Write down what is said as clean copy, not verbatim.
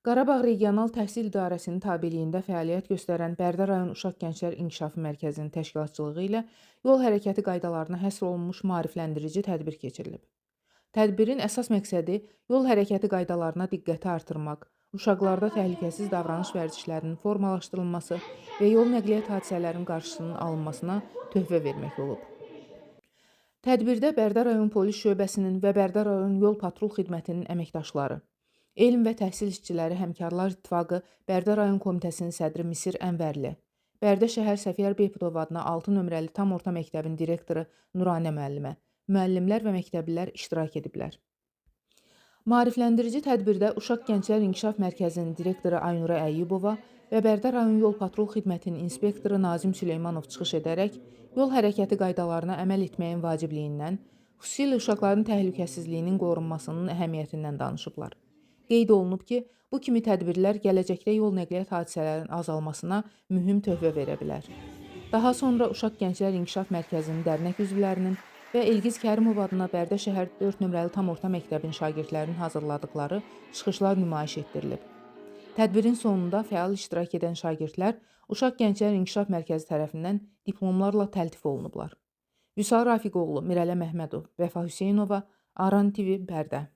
Qarabağ Regional Təhsil İdarəsinin tabeliyində fəaliyyət göstərən Bərdə rayon Uşaq Gənclər İnkişafı Mərkəzinin təşkilatçılığı ilə yol hərəkəti qaydalarına həsr olunmuş maarifləndirici tədbir keçirilib. Tədbirin əsas məqsədi yol hərəkəti qaydalarına diqqəti artırmaq, uşaqlarda təhlükəsiz davranış vərdişlərinin formalaşdırılması və yol nəqliyyat hadisələrinin qarşısının alınmasına töhfə vermək olub. Tədbirdə Bərdə rayon polis şöbəsinin və Bərdə rayon yol patrul xidmətinin əməkdaşları, Elm və Təhsil İşçiləri Həmkarlar İttifaqı Bərdə rayon komitəsinin sədri Misir Ənvərli, Bərdə şəhər Səfiyar Beyputov adına 6 nömrəli tam orta məktəbin direktoru Nuranə müəllimə, müəllimlər və məktəblilər iştirak ediblər. Maarifləndirici tədbirdə Uşaq Gənclər İnkişaf Mərkəzinin direktoru Aynura Əyyubova və Bərdə rayon yol patrul xidmətinin inspektoru Nazim Süleymanov çıxış edərək yol hərəkəti qaydalarına əməl etməyin vacibliyindən, xüsusilə uşaqların təhlükəsizliyinin qorunmasının əhəmiyyətindən danışıblar. Qeyd olunub ki, bu kimi tədbirlər gələcəkdə yol nəqliyyat hadisələrinin azalmasına mühüm töhfə verə bilər. Daha sonra Uşaq Gənclər İnkişaf Mərkəzinin dərnək üzvlərinin və Elgiz Kərimov adına Bərdə şəhər 4 nömrəli tam orta məktəbin şagirdlərinin hazırladıqları çıxışlar nümayiş etdirilib. Tədbirin sonunda fəal iştirak edən şagirdlər Uşaq Gənclər İnkişaf Mərkəzi tərəfindən diplomlarla təltif olunublar. Vüsal Rafiqoğlu, Mirələ Məhmədov, Vəfa Hüseynova, Aran TV, Bərdə.